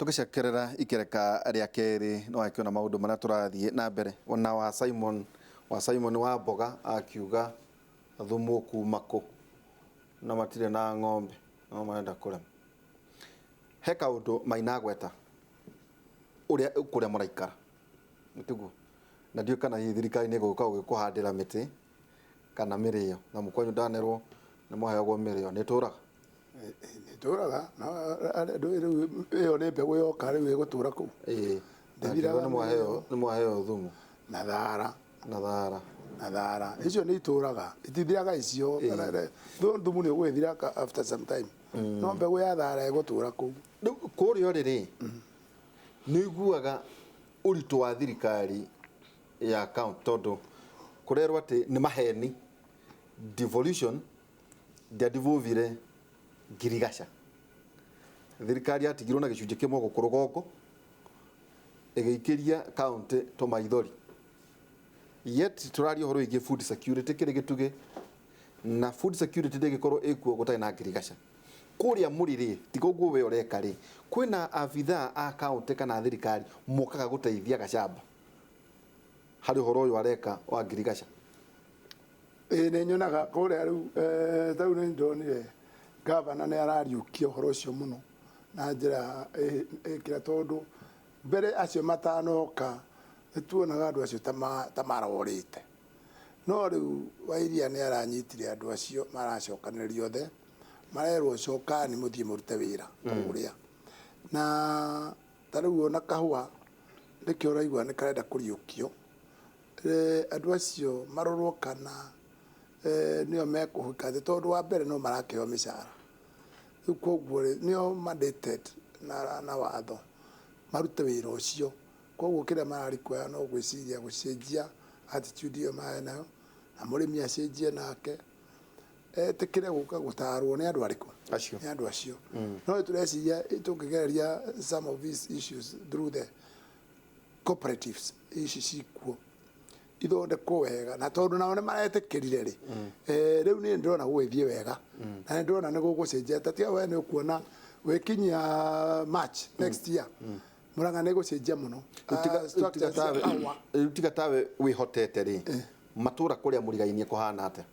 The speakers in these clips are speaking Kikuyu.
Tũgĩcekerera ikereka rĩa kerĩ, no akĩona maũndũ marĩa tũrathiĩ na mbere. Ona wa Simon, wa Simon wa mboga akiuga thumu kuma kũ, na matirĩ na ng'ombe no marenda kũrĩma. He kaũndũ Maina agweta ũrĩa kũrĩa mũraikara, tiguo? Na ndiũĩ kana hihi thirikari nĩ ĩgũka gũgĩkũhandĩra mĩtĩ kana mĩrĩo, na mũkwanyu ndanerwo nĩ mwaheagwo mĩrĩo, nĩ ĩtũraga? Nĩtũraga rĩu ĩyo nĩ mbegũ yoka rĩu ĩgũtũra kũu. Ĩĩ. Ndĩthiraga. Nĩ mwaheo, nĩ mwaheo thumu. Na thara. Na thara. Na thara icio nĩ itũraga, itithiraga icio. Thumu nĩ ũgwĩthira after some time, no mbegũ ya thara ĩgũtũra kũu. Rĩu kũrĩa ũrĩ rĩ, nĩ ũiguaga ũritũ wa thirikari ya county, tondũ kũrerwo atĩ nĩ maheni devolution ndĩadevolvire ngirigaca, thirikari yatigirwo na gĩcunjĩ kĩmwe gũkũ rũgongo ĩgĩikĩria county tũmaithori, yet tũraria ũhoro wĩgiĩ food security kĩrĩ gĩtugĩ, na food security ndĩngĩkorwo ĩkuo gũtarĩ na ngirigaca. Kũrĩa mũrĩ rĩ, tiga ũguo we ũreka rĩ, kwĩna abithaa a county kana thirikari mokaga gũteithia Gachamba harĩ ũhoro ũyũ areka wa ngirigaca? Ĩĩ, nĩ nyonaga kũrĩa rĩu, ta rĩu nĩ ndonire gavana nĩ arariũkia ũhoro ũcio mũno na njĩra ĩkĩra, tondũ mbere acio matanoka nĩ tuonaga andũ acio ta marorĩte, no rĩu Wairia nĩ aranyitire andũ acio, maracokanĩrĩria othe, marerwo cokani mũthiĩ mũrute wĩra kũrĩa. Na ta rĩu ona kahũa nĩkĩo ũraigua nĩ karenda kũriũkio. Andũ acio marorwo kana nĩo mekũhika thĩ, tondũ wa mbere no marakĩheo mĩcara rĩu, koguo rĩ nĩo mandated na watho marute wĩra ũcio. Koguo kĩrĩa mararĩkoya no gwĩciria gũcenjia attitude ĩyo marĩ nayo, na mũrĩmi acenjie nake etĩkĩre gũka gũtarwo nĩ andũ arĩkũ. Acio. Nĩ andũ acio. No tũreciria tũngĩgereria some of these issues through the cooperatives ici cikuo ithondekwo wega, na tondũ nao nĩ maretĩkĩrire rĩ, rĩu niĩ ndĩrona gũgĩthiĩ wega na nĩ ndĩrona nĩ gũgũcenjia. Ta tiga we nĩ ũkuona gwĩkinyia March next year, Murang'a nĩ gũcenjia mũno. Structures cia kahũa. Rĩu tiga tawe wĩhotete rĩ, matũra kũrĩa mũrigainie kũhana atĩa?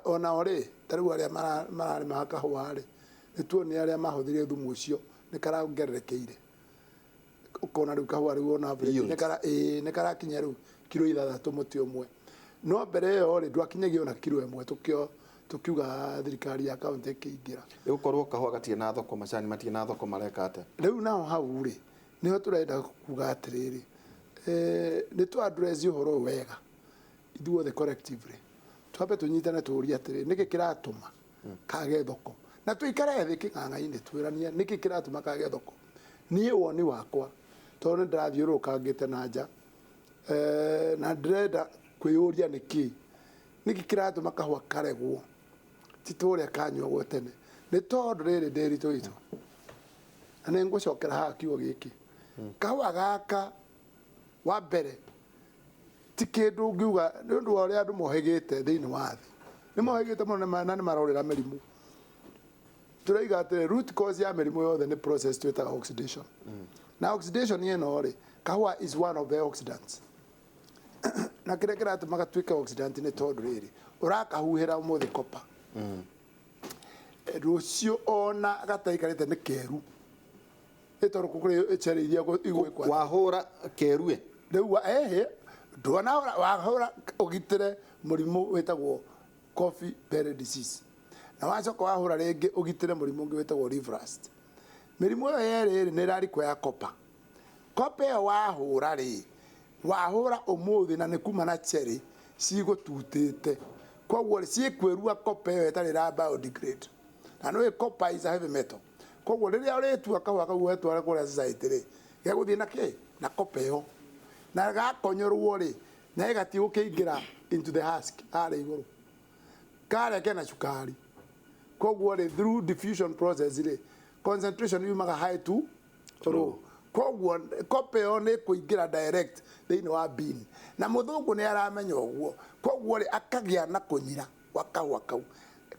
Onao rĩ, ta rĩu arĩa mararĩmaga kahũa rĩ, nĩ tuonire arĩa mahũthĩrire thumu ũcio nĩ karongererekeire, ũkona rĩu kahũa rĩu on average Yield. nĩ kara ĩĩ, nĩ karakinya rĩu kiro 6 mũtĩ ũmwe, no mbere ĩyo rĩ ndwakinyagia ona kiro 1. Tũkĩo tũkiuga thirikari ya kaunti ĩkĩingĩra. Ĩgũkorwo kahũa gatirĩ na thoko, macani matirĩ na thoko, mareka atĩa? Rĩu nao hau rĩ, nĩho tũrenda kuga atĩrĩrĩ, nĩ tũ address ũhoro ũyũ wega ithuothe collectively, twambe tũnyitane tũũrie atĩrĩ, nĩkĩ kĩratũma kage thoko, na tũikare thĩ kĩng'ang'a-inĩ twĩranie nĩkĩ kĩratũma kage thoko. Niĩ woni wakwa, tondũ nĩ ndĩrathiũrũrũkangĩte na nja, na ndĩrenda kwĩyũria nĩkĩ nĩkĩ kĩratũma kahũa karegwo ti ta ũrĩa kanyuagwo tene, nĩ tondũ rĩrĩ ndĩritũ itũ, na nĩ ngũcokera haha kiugo gĩkĩ, kahũa gaka wa mbere ti kĩndũ ũngiuga nĩ ũndũ wa ũrĩa andũ mohĩgĩte thĩinĩ wa thĩ, nĩ mohĩgĩte mũno na nĩ marorĩra mĩrimũ. Tũraiga atĩrĩ, root cause ya mĩrimũ yothe nĩ process twĩtaga oxidation, na oxidation ĩno rĩ, kahũa is one of the oxidants, na kĩrĩa kĩratũma gatuĩke oxidant nĩ tondũ rĩrĩ ũrakahuhĩra ũmũthĩ copper, rũciũ ona gataikarĩte nĩ keru, nĩ tondũ kũrĩ cherry iria igwĩkwo atĩ. Wahũra kerue. Rĩu ehe, ndwanahũra, wahũra ũgitĩre mũrimũ wĩtagwo coffee berry disease, na wacoka wahũra rĩngĩ ũgitĩre mũrimũ ũngĩ wĩtagwo leaf rust. Mĩrimũ ĩyo yerĩ rĩ, nĩ ĩrarikwo ya copper. Copper ĩyo wahũra rĩ, wahũra ũmũthĩ na nĩ kuma na cherry cigũtutĩte, koguo rĩ ciĩkwĩrua copper ĩyo ĩtarĩ ĩra biodegrade, na nĩũĩ copper is a heavy metal. Koguo rĩrĩa ũrĩtua kahũa kau wetwara kũrĩa society rĩ, gegũthiĩ na kĩ na copper ĩyo, na gakonyorwo rĩ, na ĩgatiĩ gũkĩingĩra into the husk harĩa igũrũ karĩa kena cukari. Koguo rĩ, through diffusion process rĩ, concentration yumaga high to low, koguo copper ĩyo nĩ kũingĩra direct thĩinĩ wa bean, na mũthũngũ nĩ aramenya ũguo. Koguo rĩ, akagĩa na kũnyira gwa kahũa kau.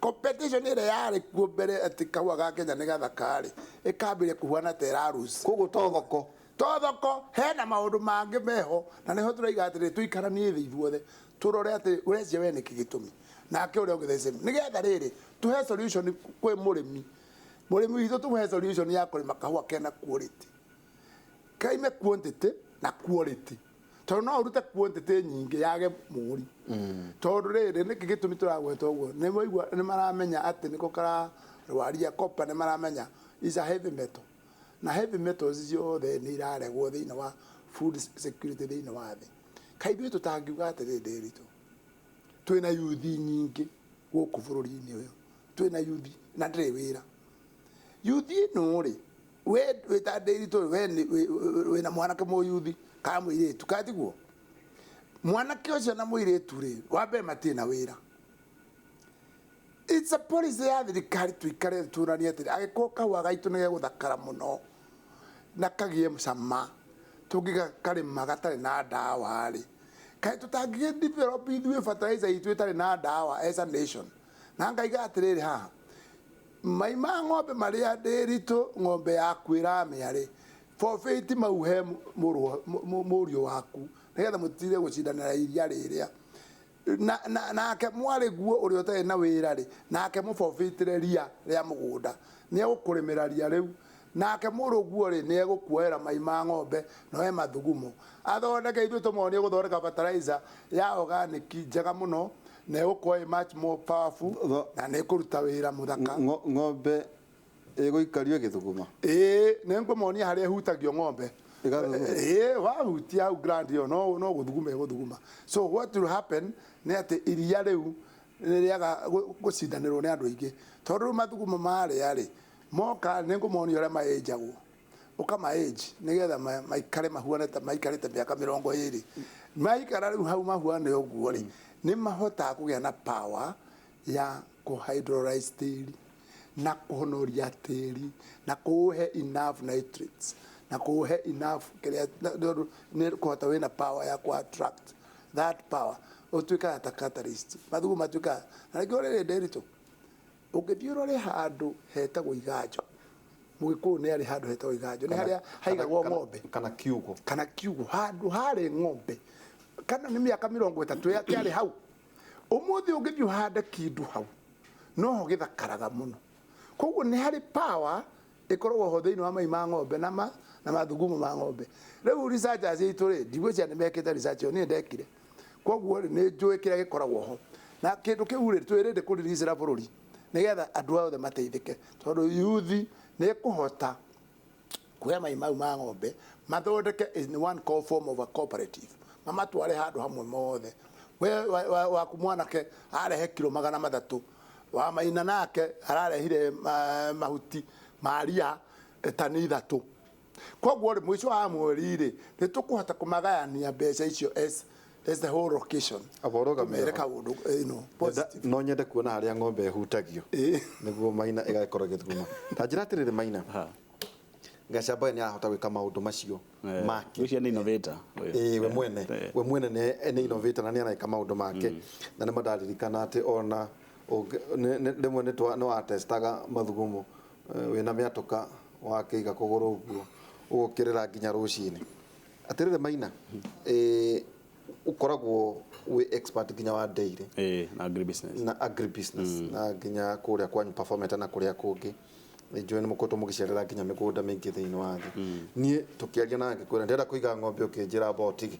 Competition ĩrĩa yarĩ kuo mbere atĩ kahũa ga Kenya nĩ gathaka rĩ, ĩkambĩrĩria kũhuana ta ĩraruci. Koguo to thoko. To thoko, hena maũndũ mangĩ meho, na nĩho tũraiga atĩrĩ, tũikaranie thĩ ithuothe, tũrore atĩ ũrecia we nĩkĩ gĩtũmi, nake ũrĩa ũngĩ the same, nĩgetha rĩrĩ tũhe solution kwĩ mũrĩmi. Mũrĩmi witũ tũmũhe solution ya kũrĩma kahũa kena quality, kaime quantity na quality, tondũ no ũrute quantity nyingĩ yage mũgũri. Tondũ rĩrĩ, nĩkĩ gĩtũmi tũragweta ũguo? Nĩ maigua, nĩ maramenya atĩ nĩko kararwaria copper, nĩ maramenya is a heavy metal, na heavy metals ciothe nĩ iraregwo thĩinĩ wa food security thĩinĩ wa thĩ. Kaĩ ithuĩ tũtangiuga atĩrĩ, Ndĩritũ, twĩna yuthi nyingĩ gũkũ bũrũri-inĩ ũyũ, twĩna yuthi na ndĩrĩ wĩra. Yuthi ĩno rĩ, we wĩta Ndĩritũ, we wĩna mwanake mũyuthi kana mũirĩtu, kana tiguo? Mwanake ũcio na mũirĩtu rĩ, wa mbere matirĩ na wĩra. It's a policy ya thirikari tuikare tunanie atĩrĩ, angĩkorwo kahũa gaitũ nĩ gegũthakara mũno na kagĩe cama tũngĩgakarĩma gatarĩ na ndawa rĩ, kaĩ tũtangĩgĩ develop ithuĩ fertilizer itũ ĩtarĩ na ndawa as a nation? Na ngaiga atĩrĩrĩ, haha mai ma ng'ombe marĩa, Ndĩritũ, ng'ombe yaku ĩramĩa rĩ, forfeit mau he mũriũ waku, nĩgetha mũtire gũcindanĩra iria rĩrĩa. Na nake mwarĩ guo ũrĩa ũtarĩ na wĩra rĩ, nake mũbobĩtĩre ria rĩa mũgũnda, nĩ egũkũrĩmĩra ria rĩu. Nake mũrũguo rĩ, nĩ egũkuoera mai ma ng'ombe noe mathugumo athondeke. Ithuĩ tũmonie gũthondeka fertilizer ya organic njega mũno, na ĩgũkorwo ĩ much more powerful na nĩ ĩkũruta wĩra mũthaka. Ng'ombe ĩgũikario ĩgĩthuguma? Ĩĩ, nĩ ngũmonia harĩa ĩhutagio ng'ombe. Ĩgathuguma? Ĩĩ, wahutia hau gland ĩyo, no gũthuguma ĩgũthuguma. So what will happen nĩ atĩ iria rĩu nĩ rĩaga gũcindanĩrwo nĩ andũ aingĩ, tondũ rĩu mathugumo marĩa rĩ moka, nĩ ngũmonia ũrĩa maĩnjagwo, ũkamaĩnji nĩgetha maikare mahuane ta maikarĩte mĩaka 20. Maikara rĩu hau mahuane ũguo rĩ, nĩ mahotaga kũgĩa na power ya kũ-hydrolyze tĩri na kũhonoria tĩri na kũũhe enough nitrates na kũũhe enough kĩrĩa tondũ nĩ kũhota wĩna power ya kũ attract that power, ũtuĩkaga ta catalyst, mathugumo matuĩkaga. Na rĩngĩ rĩrĩ, Ndĩritũ, ũngĩthiĩ ũrore handũ hetagwo Iganjo, Mũgĩkũyũ nĩ arĩ handũ hetagwo Iganjo, nĩ harĩa haigagwo ng'ombe. Kana kiugo. Kana kiugo, handũ harĩ ng'ombe, kana nĩ mĩaka 30 kĩarĩ hau. Ũmũthĩ ũngĩthiĩ ũhande kĩndũ hau, noho gĩthakaraga mũno. Koguo nĩ harĩ power ĩkoragwo ho thĩinĩ wa mai ma ng'ombe na mathugumo ma ng'ombe. Rĩu researchers aitũ rĩ, ndigwĩciria nĩ mekĩte research ĩyo, niĩ ndekire, koguo rĩ, nĩ njũĩ kĩrĩa gĩkoragwo ho, na kĩndũ kĩu rĩ, twĩrĩndĩ kũriricĩra bũrũri nĩgetha andũ othe mateithĩke, tondũ yuthi nĩ ĩkũhota kuoya mai mau ma ng'ombe, mathondeke in one form of a cooperative, mamatware handũ hamwe mothe. We waku mwanake arehe kiro 300, wa Maina nake ararehire mahuti maria tani 3. Koguo rĩ, mũico wa mweri rĩ, nĩ tũkũhota kũmagayania mbeca icio as the whole location. Aba ũrũgamie Tũmere ho. kaũndũ positive. No nyende kuona harĩa ng'ombe ĩhutagio nĩguo Maina ĩgakorwo ĩgĩthuguma. Ta njĩra atĩrĩrĩ, Maina, Gacambawe nĩ arahota gwĩka maũndũ macio make. Ũcio nĩ innovator ũyũ. Ĩĩ, we mwene. We mwene nĩ innovator na nĩ areka maũndũ make, na nĩ mandaririkana atĩ ona rĩmwe nĩ watestaga mathugumo, wĩna mĩatũka wakĩiga kũgũrũ ũguo ũgũkĩrĩra nginya rũcinĩ. Atĩrĩrĩ Maina, ũkoragwo wĩ expert nginya wa dairy. Ĩĩ, na agribusiness. Na agribusiness, na nginya kũrĩa kwanyu Performeta na kũrĩa kũngĩ, nĩ njũĩ nĩ mũkoretwo mũgĩcerera nginya mĩgũnda mĩingĩ thĩinĩ wa thĩ. Niĩ tũkĩaria na ngĩkwĩra ndĩrenda kũiga ng'ombe, ũkĩnjĩra amba ũtige.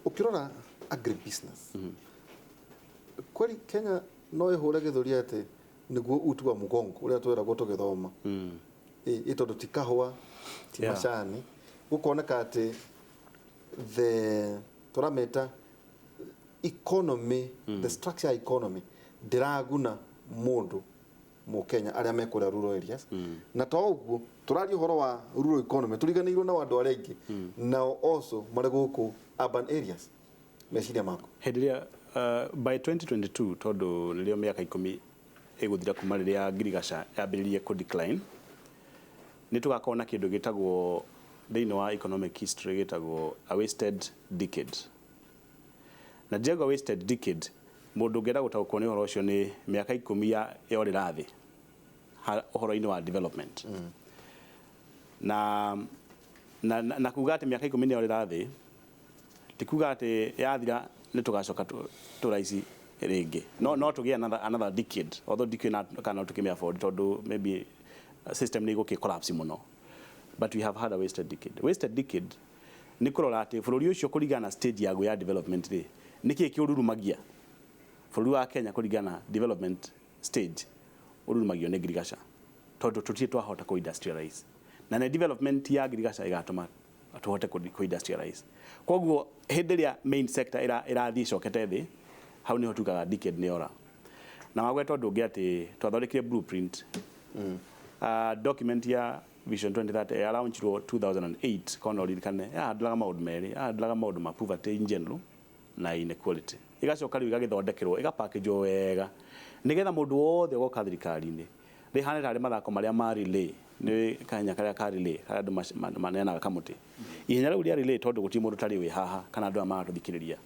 Ũkĩrora agribusiness kweli Kenya no ĩhũre gĩthũri atĩ nĩguo uti wa mũgongo ũrĩa twĩragwo tũgĩthoma? Ĩ tondũ ti kahũa, ti macani, gũkoneka atĩ the tũramĩta economy, the structure ya economy ndĩraguna mũndũ Mũkenya arĩa me kũrĩa rural areas. Na to ũguo, tũraria ũhoro wa rural economy tũriganĩirwo na andũ arĩa aingĩ nao also marĩ gũkũ urban areas. Meciria maku? Hĩndĩ ĩrĩa by 2022, tondũ nĩrĩo mĩaka 10 ĩgũthira kuma rĩrĩa ngirigaca yambĩrĩrie kũ decline, nĩ tũgakorwo na kĩndũ gĩtagwo thĩinĩ wa economic history gĩtagwo a wasted decade. Na njego wasted decade Mũndũ ũngĩenda gũtaũkwo nĩ ũhoro ũcio, nĩ mĩaka 10 ya yorĩra thĩ ũhoro-inĩ wa development. Na kuga atĩ mĩaka 10 nĩ yorĩra thĩ ti kuga atĩ yathira nĩ tũgacoka tũraici rĩngĩ. No tũgĩe another decade, although ndikĩũĩ kana no tũkĩmĩ afford, tondũ maybe system nĩ igũkĩ collapse mũno, but we have had a wasted decade. Wasted decade nĩ kũrora atĩ bũrũri ũcio, kũringana na stage yaguo ya development rĩ, nĩkĩĩ kĩũrurumagia bũrũri wa Kenya? Kũringana na development stage, ũrurumagio nĩ ngirigaca, tondũ tũtirĩ twahota kũ industrialize, na nĩ development ya ngirigaca ĩgatũma tũhote kũ industrialize. Koguo hĩndĩ ĩrĩa main sector ĩrathiĩ ĩcokete thĩ, hau nĩho tugaga decade nĩ yora. Na wagweta ũndũ ũngĩ atĩ twathondekire blueprint, document ya Vision 2030 yalaunchirwo 2008, kona ũririkane, yahandũraga maũndũ merĩ, yahandũraga maũndũ ma poverty in general na inequality. Igacoka rĩu igagĩthondekerwo, ĩgapackagwo wega nĩgetha mũndũ wothe ũgoka thirikari-inĩ rĩhane tarĩ mathako marĩa ma relay, nĩ kahenya karĩa ka relay karĩa andũ maneanaga kamũtĩ, ihenya rĩu rĩa relay, tondũ gũtirĩ mũndũ ũtarĩ wĩ haha kana andũ aya maratũthikĩrĩria.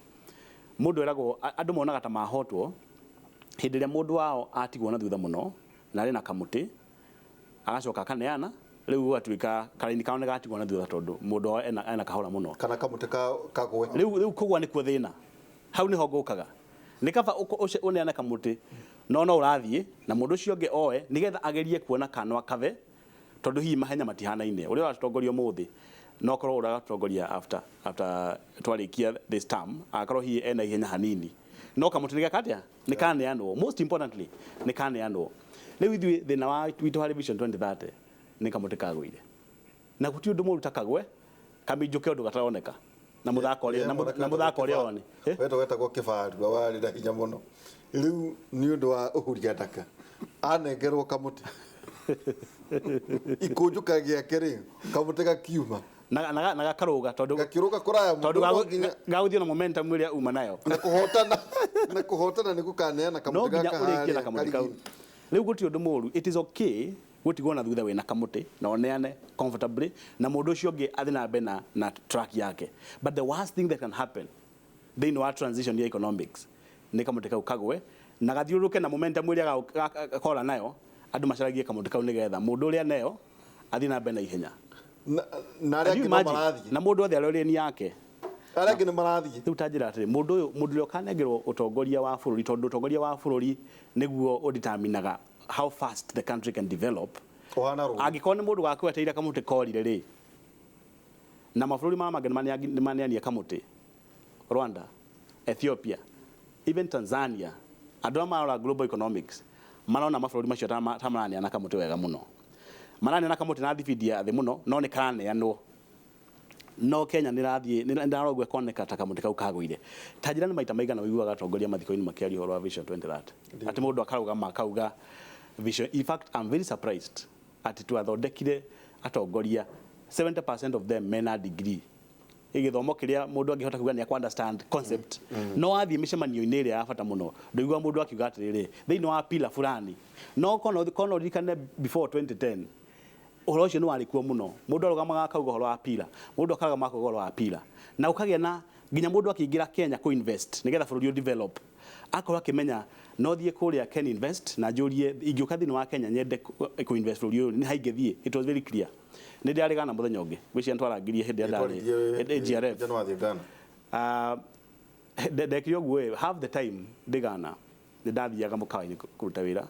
Mũndũ eragwo, andũ monaga ta mahotwo hĩndĩ ĩrĩa mũndũ wao atigwo na thutha mũno na arĩ na kamũtĩ, agacoka akaneana, rĩu gũgatuĩka karaini kao nĩ gatigwo na thutha tondũ mũndũ wao ena kahora mũno. Kana kamũtĩ kagwe. Rĩu kũgwa nĩkuo thĩna, hau nĩho ngũkaga. Nĩ kaba ũneane kamũtĩ no ũrathiĩ na mũndũ ũcio ũngĩ oe nĩgetha agerie kuona kana akathe, tondũ hihi mahenya matihanaine. Ũrĩa ũratongoria ũmũthĩ no korwo ũratongoria after twarĩkia this term akorwo hihi ena ihenya hanini, no kamũtĩ nĩ geka atĩa? Nĩ kaneanwo. Most importantly, nĩ kaneanwo. Rĩu ithuĩ thĩna wa witũ harĩ Vision 2030 nĩ kamũtĩ kagũire, na gũtirĩ ũndũ mũru ta kagwe kaminjũke ũndũ gataroneka na mũthako ũrĩa na mũthako ũrĩa one. Eh? Wetwo wetagwo kĩbarua, warĩ na hinya mũno. Rĩu nĩ ũndũ wa ũhuria ndaka anengerwo kamũtĩ, ikũnjũka gĩake rĩ, kamũtĩ gakiuma. Na gakarũga tondũ gakĩrũga kũraya mũno. Tondũ no nginya gagũthiĩ na momentum ĩrĩa uma nayo. Na kũhotana nĩ gũkaneana no kamũtĩ nginya gaka ũrĩkie na harĩa kamũtĩ kau. karigi. Rĩu gũtirĩ ũndũ mũru, it is okay gũtigwo na thutha wĩna kamũtĩ na ũneane comfortably na mũndũ ũcio ũngĩ athiĩ na mbere na track yake, but the worst thing that can happen thĩinĩ wa transition ya economics nĩ kamũtĩ kau kagwe na gathiũrũrũke na momentum ĩrĩa gakora nayo, andũ macaragie kamũtĩ kau nĩgetha mũndũ ũrĩa neyo athiĩ na mbere na ihenya. Na arĩa Can you angĩ no imagine? marathiĩ. Na mũndũ othe arĩ yake. Arĩa angĩ nĩ marathiĩ. Rĩu ta njĩra atĩrĩ, mũndũ ũyũ, mũndũ ũrĩa ũkanengerwo ũtongoria wa bũrũri, tondũ ũtongoria wa bũrũri nĩguo ũdeterminaga how fast the country can develop. Ũhana rũĩ. Angĩkorwo nĩ mũndũ gakweteire kamũtĩ korire rĩ, na mabũrũri maya mangĩ nĩ maneania kamũtĩ, Rwanda, Ethiopia, even Tanzania, andũ arĩa marora global economics marona mabũrũri macio ta maraneana kamũtĩ wega mũno, maraneana kamũtĩ na thibindi ya thĩ mũno, no nĩ karaneanwo. No Kenya nĩ rathiĩ nĩ ndarogwo ĩkoneka ta kamũtĩ kau kagũire. Ta njĩra nĩ maita maigana ũiguaga atongoria mathiko-inĩ makĩaria ũhoro wa Vision 2030, atĩ mũndũ akarũgama akauga vision? In fact, I'm very surprised atĩ twathondekire atongoria 70% of them mena degree, gĩthomo kĩrĩa mũndũ angĩhota kuga nĩ akũ understand concept, no wathiĩ mĩcemanio-inĩ ĩrĩa ya bata mũno ndũigua mũndũ akiuga atĩrĩrĩ, thĩinĩ wa pillar fulani. No kono ũririkane before 2010 ũhoro ũcio nĩ warĩ kuo mũno. Mũndũ arũgamaga akauga ũhoro wa pillar, mũndũ akarũgama akauga ũhoro wa pillar, na ũkagĩa na nginya mũndũ akĩingĩra Kenya kũ invest nĩgetha bũrũri ũ develop, akorwo akĩmenya no thiĩ kũrĩa Ken Invest na njũrie, ingĩũka thĩinĩ wa Kenya nyende kũ invest bũrũri ũyũ, nĩ haingĩthiĩ? It was very clear. Nĩ ndĩrarĩ Ghana mũthenya ũngĩ, ngwĩciria nĩtwarangirie hĩndĩ ĩrĩa ndarĩ AGRF. Nĩ wathiĩ Ghana. Ah, ndekire ũguo ĩ, half the time ndĩ Ghana nĩ ndathiaga mũkawa-inĩ kũruta wĩra,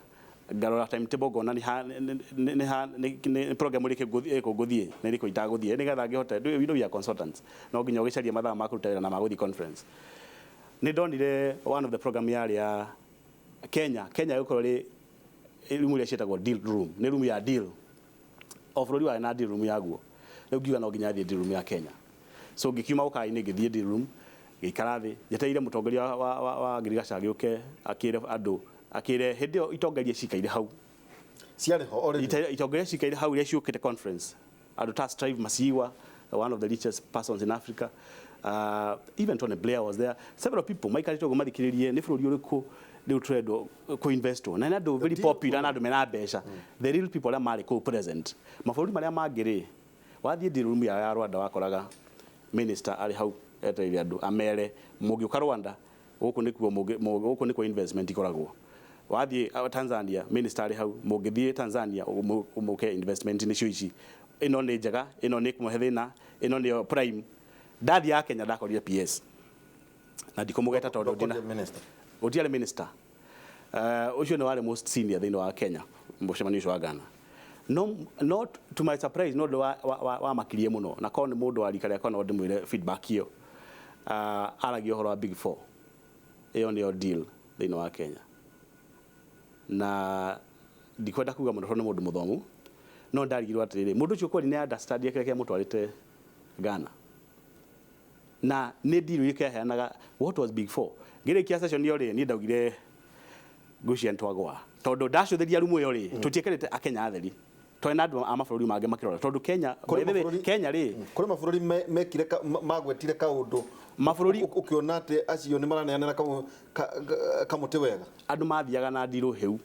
ngarora timetable, ngona nĩ ha nĩ ha nĩ program ĩrĩkũ ngũthiĩ na ĩrĩkũ itagũthiĩ, nĩgetha ngĩhote. You know we are consultants, no nginya ũgĩcarie mathaa ma kũruta wĩra na ma gũthiĩ conference. Nĩ ndonire one of the program yarĩ ya Kenya. Kenya ĩgũkorwo ĩrĩ room ĩrĩa ciĩtagwo deal room, nĩ room ya deal, o bũrũri warĩ na deal room yaguo. Rĩu ngiuga no nginya thiĩ deal room ya Kenya, so ngĩkiuma gũkainĩ ngĩthiĩ deal room, ngĩikara thĩ njetereire mũtongoria wa ngirigaca agĩũke akĩre andũ, akĩre hĩndĩ ĩyo itonga iria cikaire hau. Ciarĩ ho already. Itonga iria cikaire hau, iria ciũkĩte conference, andũ ta Strive Masiyiwa, one of the richest persons in Africa, even Tony Blair was there, several people maikarĩte ũguo mathikĩrĩrie nĩ bũrũri ũrĩkũ rĩu tũrendwo kũ-investwo, na nĩ andũ very deal popular na andũ mena mbeca, the real people arĩa marĩ kũu present. Mabũrũri marĩa mangĩ rĩ, wathiĩ deal room ya Rwanda wakoraga minister arĩ hau etereire andũ amere mũngĩũka Rwanda Gũkũ nĩkuo gũkũ nĩkuo investment ikoragwo. Wathiĩ Tanzania, minister arĩ hau, mũngĩthiĩ Tanzania mũke investment nĩcio ici, ĩno nĩ njega, ĩno nĩ kũmũhe thĩna, ĩno nĩyo prime. Ndathiĩ ya Kenya ndakorire PS na ndikũmũgeta tondũ ndina gũtiarĩ minister. Ũcio nĩ warĩ most senior thĩinĩ wa Kenya mũcemanio ũcio wa Ghana. No, not to my surprise, no ũndũ wa makirie mũno, na korwo nĩ mũndũ wa rika rĩakwa no ndĩmwĩre feedback ĩyo. Aragia ũhoro wa Big Four, ĩyo nĩyo deal thĩinĩ wa Kenya, na ndikwenda kuga mũno tondũ nĩ mũndũ mũthomu, no ndarigirwo atĩrĩrĩ, mũndũ ũcio kweli nĩ understand kĩrĩa kĩamũtwarĩte Ghana na nĩ deal ĩrĩkũ yaheanaga? What was Big Four? Ngĩrĩkia session ĩyo rĩ, niĩ ndaugire ngwĩciria nĩ twagwa, tondũ ndacũthĩria rumu ĩyo rĩ, tũtiĩkĩrĩte Akenya atheri, twarĩ na andũ a mabũrũri mangĩ makĩrora, tondũ Kenya, by the way, Kenya rĩ, kũrĩ mabũrũri mekire magwetire kaũndũ mabũrũri ũkĩona atĩ acio nĩ maraneanĩra kamũtĩ wega. Andũ mathiaga na ndirũ hĩu,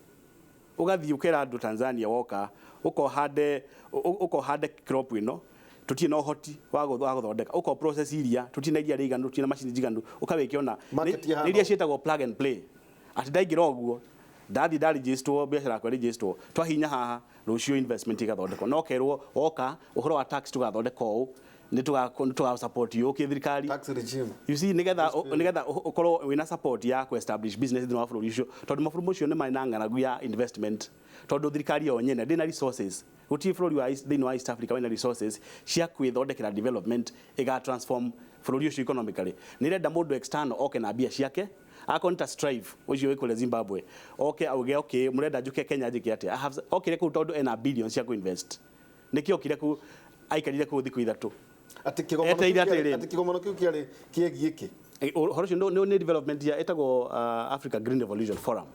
ũgathiĩ ũkera andũ Tanzania woka ũkohande crop ĩno, tũtirĩ na ũhoti wa gũthondeka, ũko process iria, tũtirĩ na iria rĩiganu, tũtirĩ na macini njiganu, ũkawĩkĩona Market nĩ ĩhana iria ciĩtagwo plug and play, atĩ ndaingĩra ũguo ndathiĩ ndarigistwo, biacara yakwa ĩrigistwo, twahinya haha rũciũ investment ĩgathondekwo, no kerwo woka ũhoro wa tax tũgathondeka ũũ, nĩ tũga support ũũ kĩ thirikari. Tax regime. You see, nigetha ukorwo wina support ya ku establish business thĩinĩ wa bũrũri ũcio, tondũ mabũrũri macio nĩ marĩ na ng'aragu ya investment, tondũ thirikari yo nyene ndĩna resources. Gũtirĩ bũrũri wa thĩinĩ wa East Africa wĩna resources cia kwĩthondekera development ĩga transform bũrũri ũcio economically. Nĩ ĩrenda mũndũ external oke na mbia ciake, akorwo nĩ ta Strive ũcio wĩ kũrĩa Zimbabwe, oke auge, "Okay, mũrenda njũke Kenya njĩke atĩa?" Okire kũu tondũ ena billions cia kũ-invest. Nĩkĩo okire kũu, aikarire kũu thikũ 3. Atĩ kĩgomano Etereire kĩu kĩarĩ atĩrĩrĩ. Atĩ kĩgomano kĩu kĩarĩ kĩegiĩ kĩ? Ũhoro ũcio nĩ development ya ĩtagwo Africa Green Revolution Forum.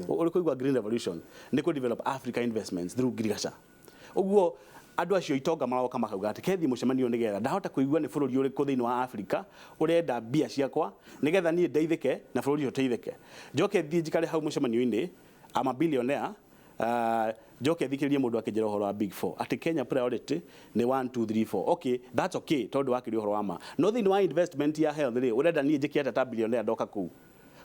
Ũrĩ kũigua Green Revolution nĩ kũ develop Africa investments through ngirigaca. Ũguo andũ acio itonga maroka makauga atĩ kethi mũcemanio nĩgetha ndahota kũigua nĩ bũrũri ũrĩkũ thĩinĩ wa Africa ũrenda mbia ciakwa, nĩgetha niĩ ndeithĩke na bũrũri ũcio ũteithĩke. Njoke thiĩ njikare hau mũcemanio-inĩ, I'm a billionaire, njoke thikĩrĩrie mũndũ akĩnjĩra ũhoro wa Big Four, atĩ Kenya priority nĩ 1 2 3 4. Okay, that's okay, tondũ wakĩria ũhoro wa ma, no thĩinĩ wa investment ya health rĩ, ũrenda niĩ njĩke atĩa ta billionaire ndoka kũu?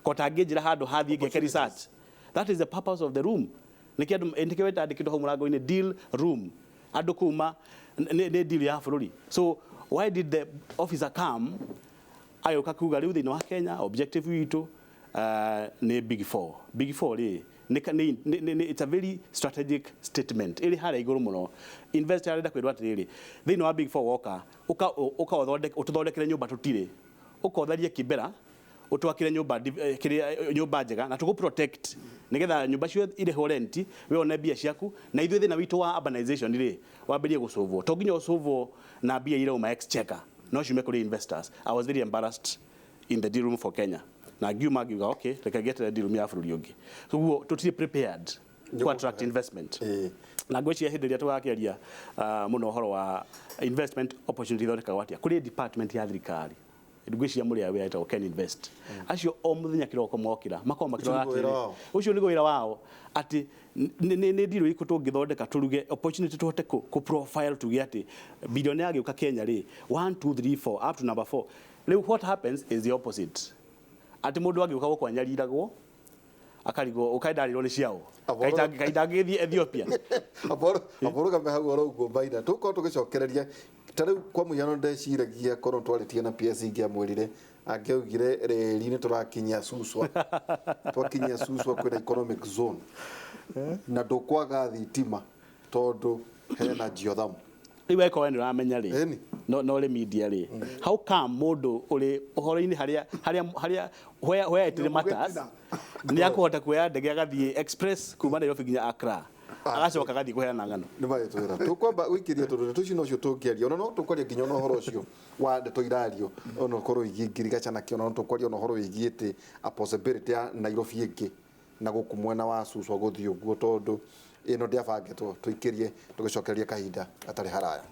Ko tangĩnjĩra handũ hathiĩ ngeke research? That is the purpose of the room. Nĩkĩo andũ, nĩkĩo wetandĩkĩtwo hau mũrango-inĩ deal room, andũ kuma nĩ deal ya bũrũri. So why did the officer come agĩũka kuga rĩu thĩinĩ wa Kenya objective witũ nĩ Big Four? Big Four rĩ, nĩ it's a very strategic statement ĩrĩ harĩa igũrũ mũno. Investor arenda kwĩrwo atĩrĩrĩ, thĩinĩ wa Big Four woka ũka ũthondeke, ũtũthondekere nyũmba tũtirĩ, ũka ũtharie Kibera, ũtwakĩre nyũmba kĩrĩa nyũmba njega na tũgũ protect, nĩgetha nyũmba cio irĩhwo rent, we one mbia ciaku, na ithuĩ thĩna witũ wa urbanization rĩ wambĩrie gũcũvwo. To nginya ũcũvwo na mbia irauma exchequer, no ciume kũrĩ investors. I was very embarrassed in the deal room for Kenya, na ngiuma ngiuga, "Okay, reke ngeterere deal room ya bũrũri ũngĩ." Koguo tũtirĩ prepared ku attract investment. Na ngwĩciria hĩndĩ ĩrĩa tũgakĩaria mũno ũhoro wa investment opportunity ithondekagwo atĩa kũrĩ department ya thirikari, ngwĩciria mũrĩ aware, ĩtagwo Ken Invest. Acio o mũthenya kĩroko mokĩra makoragwo makĩrora Ũcio nĩguo wĩra atĩrĩrĩ, wao. Ũcio nĩguo wĩra wao, atĩ nĩ deal ĩrĩkũ tũngĩthondeka tũruge opportunity, tũhote kũ profile, tuge atĩ billionaire agĩũka Kenya rĩ, 1 2 3 4 up to number 4. Rĩu what happens is the opposite, atĩ mũndũ agĩũka gũkũ anyariragwo, akarigwo ũkaendarĩrwo nĩ ciao. Kaita angĩthiĩ Ethiopia. Aborũgame hau oro ũguo baida tũkorwo tũgĩcokereria. Ta rĩu kwa mũhiano, ndeciragia korwo twarĩtie na PS ingĩamwĩrire, angĩaugire rĩri nĩ tũrakinyia Suswa, twakinyia Suswa kwĩna economic zone na ndũkwaga thitima tondũ hena geothermal. Rĩu eko we nĩ ũramenya rĩ, Ĩni. no rĩ media rĩ, how come mũndũ ũrĩ ũhoro-inĩ harĩa where it really matters nĩ akũhota kuoya ndege agathiĩ express kuma Nairobi nginya Accra, agacoka agathiĩ kũheana ng'ano? Nĩ magĩtwĩra tũkwamba gũikĩria tondũ ndeto ici nocio tũngĩaria, ona no tũkwaria nginya ona ũhoro ũcio wa ndeto irario, ona ũkorwo wĩgiĩ ngirigaca nakĩo, ona no tũkwaria ona ũhoro wĩgiĩ atĩ a possibility ya Nairobi ĩngĩ na gũkũ mwena wa Suswa gũthiĩ ũguo, tondũ ĩno ndĩabangĩtwo. Tũikĩrie tũgĩcokereria kahinda gatarĩ haraya.